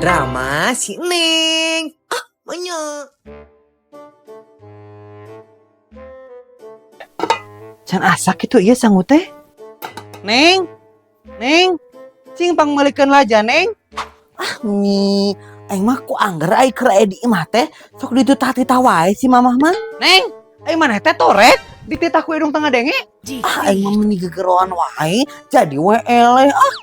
Drama si Neng. Ah, banyak. Can asak itu iya sangu teh. Neng, Neng, cing pangmeulikeun laja, Neng. Ah, mi, aing mah ku angger ai keur aya di imah teh sok dititah wae si mamah mah. Neng, ai maneh teh toret dititah ku indung tengah denge. Ah, aing mah meni gegeroan wae jadi we eleh ah.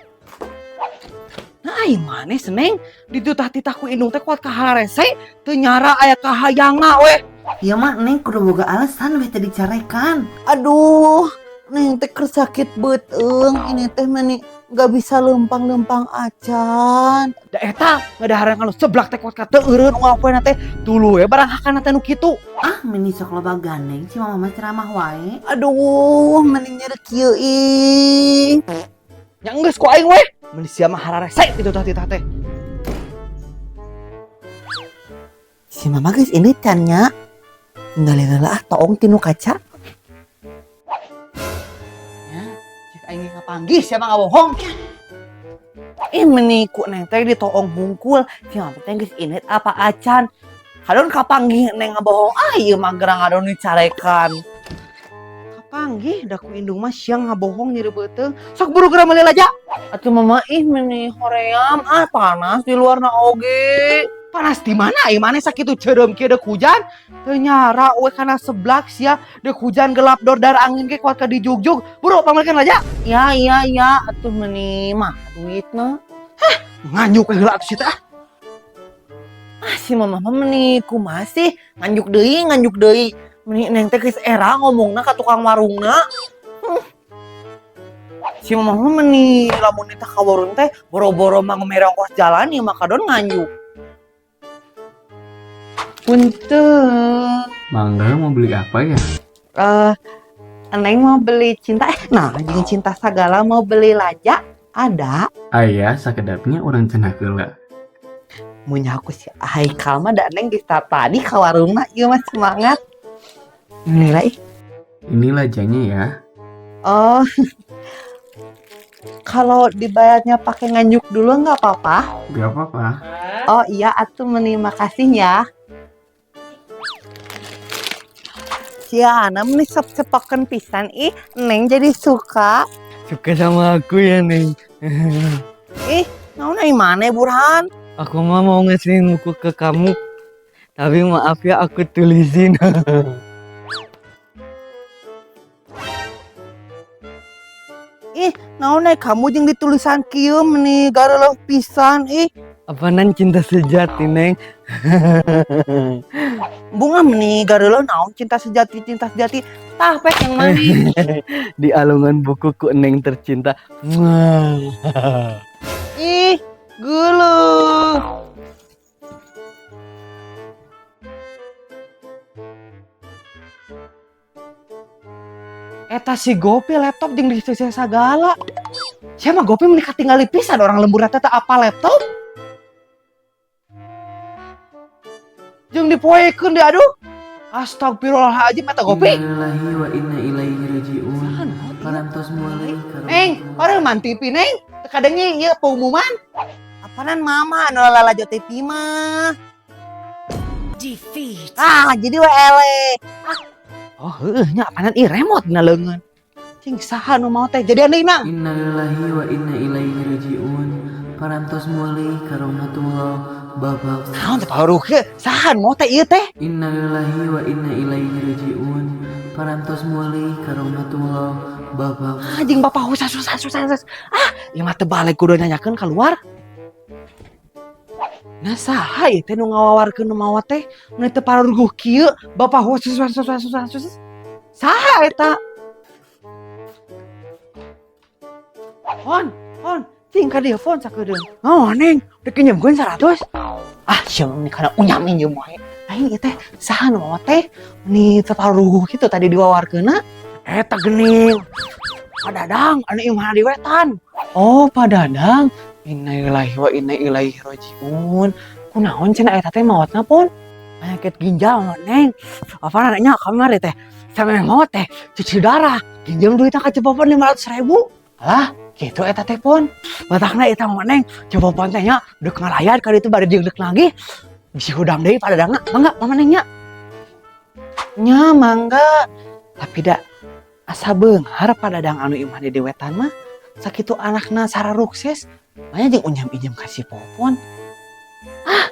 Nah, ai maneh Neng dititah-titah ku indung teh kuat kaharese teu nyara aya kahayangna we. Ieu mah Neng kudu boga alasan we teh dicarekan. Aduh, Neng teh keur sakit beuteung, ini teh meni nggak bisa lempang-lempang acan. Da eta ngadaharan kanu seblak teh kuat ka teu eureun unggal poena teh tuluy we barang hakana teh nu kitu. Ah, meni sok loba gandeng si mama mah ceramah wae. Aduh, meni nyeri kieu ih. Nya geus ku aing we. Meni sia mah hararese dititah-titah teh. Si mama geus ini can nya. Tinggalin heula ah toong tinu kaca. Ya, cek aing ge kapanggih sia mah ngabohong. Ih, meni ku Neng teh ditoong hungkul. Si mama teh geus init apa acan. Kadon kapanggih Neng ngabohong. Ah, ieu mah gerang ngadon dicarekan. Kapanggih da ku indung mah siang ngabohong nyeri beuteung. Sok buru geura meuli laja. Atuh mama ih meni hoream ah panas di luar na oge. Panas di mana? Ai maneh sakitu ceureum kieu deuk hujan? Teu nyara we kana seblak sia, deuk hujan gelap dordar angin ge kuat ka dijugjug. Buru pangmeulikeun laja. Ya ya ya atuh meni mah duitna. Nganjuk we heula atuh sia teh ah. Ah si mama mah meni kumaha sih nganjuk deui nganjuk deui. Meni Neng teh geus era ngomongna ka tukang warungna. Si mama mah meni lamun nitah ka warung teh boro-boro mah mere ongkos jalan ieu mah kadon nganjuk. Punten. Mangga, mau beli apa ya? Eh, Neng mau beli cinta. Eh, nah, jeung cinta sagala mau beli laja ada. Aya, sakedap nya, urang cenah heula. Munya aku si Haikal mah da Neng geus tadi ka warungna ieu mah semangat. Nilai. Ini lajanya ya. Oh. Kalau dibayarnya pakai nganjuk dulu nggak apa-apa? Gak apa-apa. Oh iya, atuh meni makasih ya. Siana meni sep-sepokeun pisan ih, Neng jadi suka. Suka sama aku ya, Neng? Ih, naon ai maneh Burhan? Aku mah mau ngasih buku ke kamu. Tapi maaf ya, aku tulisin. Ih, naon ai kamu jeung ditulisan kieu meni gareuleuf pisan ih. Apaanan cinta sejati, Neng? Bunga meni gareuleuf naon cinta sejati cinta sejati. Tah pek yang mana? Di alungan bukuku Neng tercinta. Mwah. Ih, geuleuh. Eta si Gopi laptop jeung diseseh sagala. Sia mah Gopi meni katingali pisan orang lembur teh apa laptop? Jeung dipoekeun deh aduh. Astagfirullahaladzim eta Gopi. Innalillahi wa inna ilaihi rajiun. Parantos mulai. Neng, pareuman TV, Neng. Teu kadenge ieu pengumuman. Apaanan mama anu lalajo TV mah. Defeat. Ah, jadi we eleh. Oh, heueuh nya apaanan ieu remote dina leungeun. Cing saha nu mau teh jadi deui nang. Innalillahi wa inna ilaihi rajiun. Parantos mulai karahmatullah Bapak. Naon teh paruh kieu? Saha nu mau teh ieu teh? Innalillahi wa inna ilaihi rajiun. Parantos mulai karahmatullah Bapak. Ah, jeung bapak susah susah susah susah. Ah, ieu mah teu balik kudu nanyakeun keluar. Nah, saha ieu teh nu ngawawarkeun nu mawa teh? Nu teu paruguh kieu, bapak susah susah susah susah. Saha eta? Pon, pon, cing ka dieu pon sakedeung. Oh, Neng, dek nyemkeun 100. Ah, sia mah kana unyam injem wae. Aing ieu teh saha nu mawa teh? Ni teu paruguh kitu tadi diwawarkeunna. Eta geuning. Pak Dadang, anu imah di wetan. Oh, Pak Dadang. Innalillahi wa inna ilaihi rajiun. Kunaon cenah eta teh maotna, Pon? Penyakit ginjal, Neng. Apa nanya kamari teh? Sampe maot teh cuci darah. Ginjal duitna ka Cepopon 500.000. Alah, Gitu eta teh, Pon. Matakna eta mah, Neng, coba Pon teh nya dek ngalayat ka ditu bade jeung dek nagih. Bisi hudang deui Pa Dadangna. Mangga Mama Neng nya. Nya mangga. Tapi da asa beunghar Pa Dadang anu imah di wetan mah. Sakitu anakna sararukses, manya jeung unyam injem ka si Popon. Ah,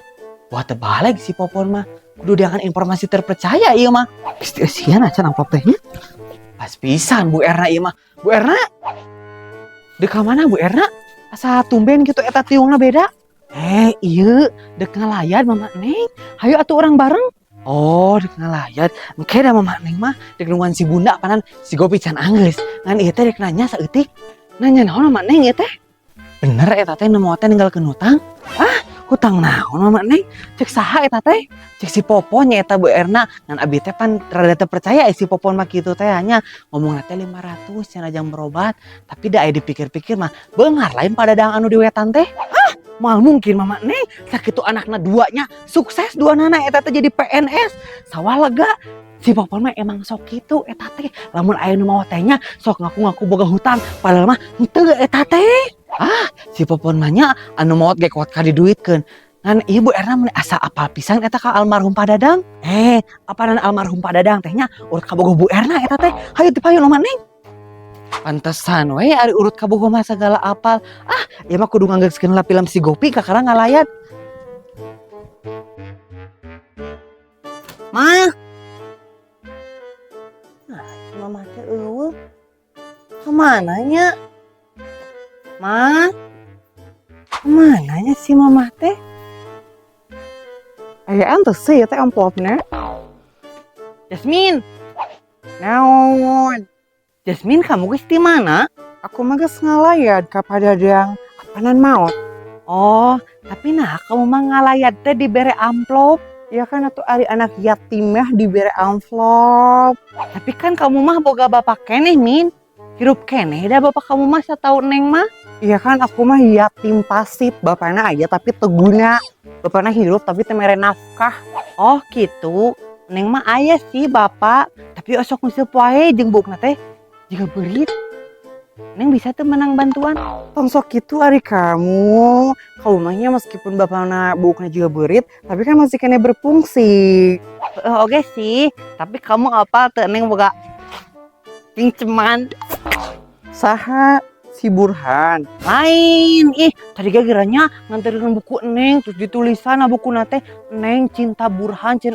buat terbalik si Popon mah. Kudu dengan informasi terpercaya ieu mah. Geus dieusian acan amplop teh nya. Pas pisan Bu Erna ieu mah. Bu Erna. Dek ka mana Bu Erna? Asa tumben gitu eta tiungna beda. Eh, iya, dek ngalayat Mama Neng. Hayu atuh urang bareng. Oh, dek ngalayat. Engke da Mama Neng mah dek nungguan si Bunda panan si Gopi can anggeus. Ngan ieu teh dek nanya saeutik. Nanya naon Mama Neng ieu teh? Bener eta teh nu maot teh ninggalkeun hutang? Ah, hutang naon Mama Neng? Cek saha eta teh? Cek si Popon nya eta Bu Erna. Ngan abi teh pan rada teu percaya si Popon mah kitu teh nya. Ngomongna teh 500 cenah jang berobat. Tapi da aya dipikir-pikir mah beunghar lain Pa Dadang anu di wetan teh. Ah, moal mungkin Mama Neng. Sakitu anakna duanya sukses dua nana eta teh jadi PNS. Sawah lega. Si Popon mah emang sok kitu eta teh. Lamun aya nu maot teh nya sok ngaku-ngaku boga hutang padahal mah henteu eta teh. Ah, si Popon mah nya anu maot ge kuat ka diduitkeun. Ngan ieu Bu Erna mun asa apal pisan eta ka almarhum Pa Dadang. Eh, apanan almarhum Pa Dadang teh nya urut kabogoh Bu Erna eta teh. Hayu dipayun Mama Neng. Pantesan we ari urut kabogoh mah sagala apal. Ah, ieu mah kudu nganggeuskeun lah film si Gopi kakara ngalayat. Mah. Nah, mama teh eueuh. Kemana nya? Ma? Kemana nya si mama teh? Aya atuh sih teh amplopna. Jasmine. Naon? Jasmine, kamu geus di mana? Aku mah geus ngalayat ka Pa Dadang. Apanan maot? Oh, tapi nah kamu mah ngalayat teh dibere amplop. Ya kan atuh ari anak yatim mah dibere amplop. Tapi kan kamu mah boga bapak keneh, Min. Hirup keneh dah bapak kamu mah satau Neng mah. Iya kan aku mah yatim pasif, bapakna aya tapi teu guna. Bapakna hirup tapi teu mere nafkah. Oh gitu. Neng mah aya sih bapak, tapi osok nguseup wae jeung buukna teh jiga beurit. Neng bisa tuh menang bantuan. Tong sok kitu ari kamu. Kamu mah nya meskipun bapakna buukna juga beurit, tapi kan masih kena berfungsi. Oke sih, tapi kamu apa tuh Neng boga pinceman? Saha? Si Burhan. Lain, ih tadi geranya nganterin buku Neng terus ditulisan nah buku nate Neng cinta Burhan cen,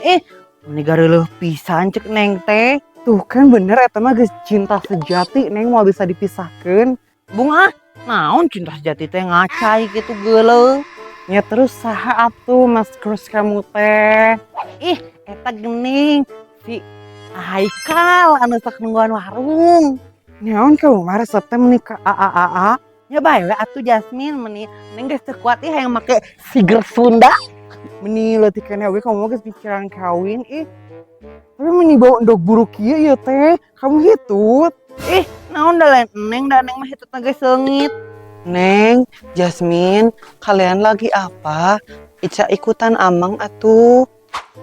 meni gareuleuh pisan cek Neng teh. Tuh kan bener eta mah geus cinta sejati Neng mau bisa dipisahkeun. Bunga, naon cinta sejati teh ngacai gitu geuleuh. Ya terus saha atuh mas crush kamu teh? Ih, eta gening si Haikal anu sok nungguan warung. Naon kamu mah resep teh meni ka AAAA? Ya bae we atuh Jasmine meni Neng geus teu kuat ih hayang make siger Sunda. Meni leutik keneh oge kamu mah geus pikiran kawin ih. Tapi meni bau endog buruk kieu ieu teh, kamu hitut. Ih, naon da lain Neng da Neng mah hitutna geus seungit. Neng, Jasmine, kalian lagi apa? Ica ikutan amang atuh.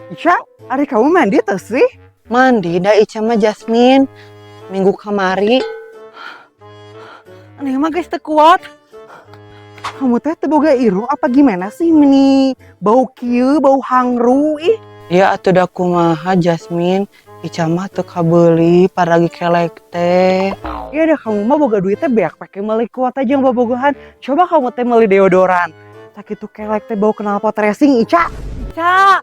Ica, ari kamu mandi teu sih? Mandi da Ica mah Jasmine. Minggu kamari. Neng mah geus teu kuat. Kamu teh teu boga irung apa gimana sih meni bau kieu, bau hangru ih. Ya atuh da kumaha Jasmine, Ica mah teu kabeuli paragi kelek teh. Ya dah kamu mah boga duit teh beak pake meuli kuota jeung bobogohan. Coba kamu teh meuli deodoran. Sakitu kelek teh bau knalpot racing Ica. Ica.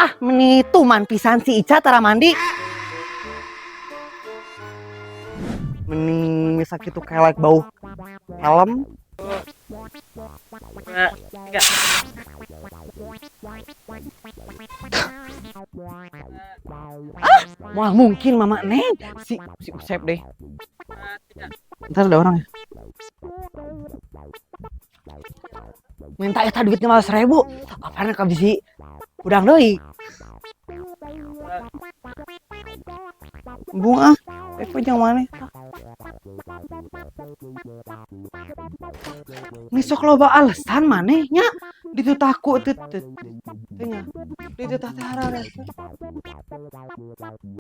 Ah, meni tuman pisan si Ica tara mandi. Meni sakitu kelek bau helm. 2, 3. Ah, moal mungkin Mama Neng si Usep deh. Ntar ada orang ya. Minta eta duitnya malah 1000. Apaan ka bisi udang deui. Bung ah, kok jangan maneh. Ini sok loba alasan maneh nya. Dititah ku teu teu teu nya. Dititah teh hararese.